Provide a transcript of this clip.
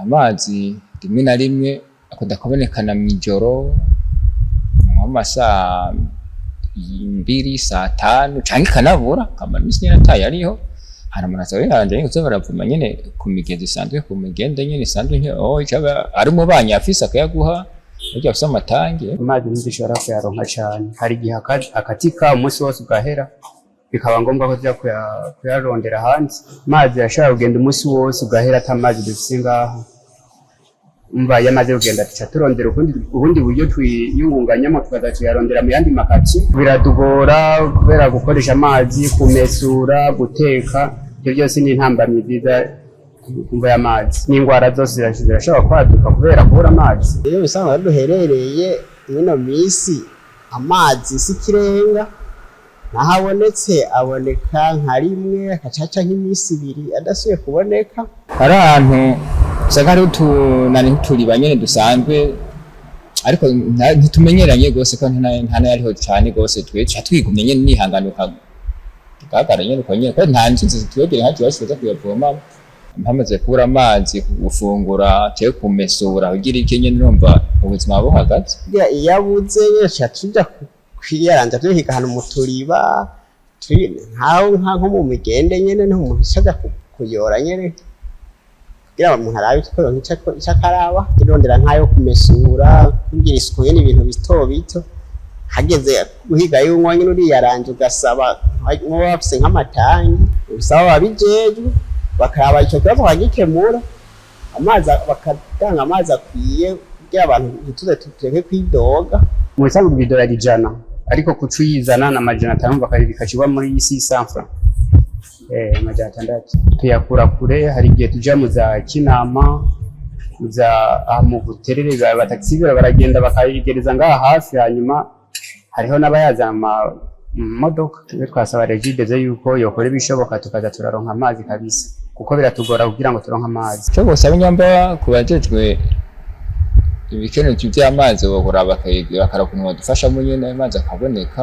Amazi rimwe na rimwe akunda kubonekana mw'ijoro, nko mu masaa 2, saa 5, canke ikanabura akamara imisi nyene atayariho. Hari umuntu aza yiranje nyene kuza baravoma nyene ku migezi isanzwe, ku migende nyene isanzwe, oh, caba ari umubanyi afise akayaguha, burya afise amatangi. Amazi ntidushobora kuyaronka cane. Hari igihe akatika umunsi wose ugahera, bikaba ngombwa ko tuja kuyarondera ahandi. Amazi arashobora kugenda umunsi wose ugahera ata mazi dufise ngaha. Umva, iyo amaze kugenda tuca turondera ubundi buryo twiyungunganyamo, tukaza tuyarondera mu yandi makati. Biradugora kubera gukoresha amazi, kumesura, guteka, ibyo byose ni intambamyi nziza kumva y'amazi. N'ingwara zose zirashobora kwaduka kubera kubura amazi. Iyo bisanzwe aho duherereye mw'ino misi amazi si ikirenga, naho abonetse aboneka nka rimwe akacaca nk'imisi 2 adasubiye kuboneka. Hari ahantu usanga hariho utunani nk'uturiba nyene dusanzwe, ariko ntitumenyeranye gose, ko nta n'ayariho cane gose. Twe tuca twigumye nyene nihanganuka, tugahagarara nyene uko nyene, ko nta nzuzi zitwegereye nka iwacu tuza kuyavomamwo. Hamaze kubura amazi, gufungura canke kumesura kugira iki nyene, urumva ubuzima buhagaze. Burya iyo abuze nyene tuca tuja kwiyaranja tuhiga ahantu mu turiba turi nkaho nko mu migende nyene, niho umuntu aca aja kuyora nyene kugira ngo umuntu arabe ko yoronka ico akaraba, irondera nk'ayo kumesura, kugira isuku nyene, ibintu bito bito. Hageze guhiga yunywa nyene, uriyaranja ugasaba nkuba bafise nk'amatangi, usaba ababijejwe bakaraba ico kibazo bakagikemura, amazi bakatanga amazi akwiye kugira abantu ntituze tureke kwidoga. Mu bisanzwe idolari 100, ariko kuca uyizana na 500 bikacibwa muri 600 francs, 600. Tuyakura kure. Hari igihe tuja mu za Kinama, mu za aha mu Buterere, abataxi baragenda bakayigereza ngaha hafi, hanyuma hariho n'abayazana mu modoka. Twe twasaba Regideso yuko yokora ibishoboka tukaza turaronka amazi kabisa, kuko biratugora kugira ngo turonke amazi. Ico bosaba nyamba ku bajejwe ibikenewe vy'amazi, bokuraba bakaraba ukuntu bodufashamo nyene amazi akaboneka.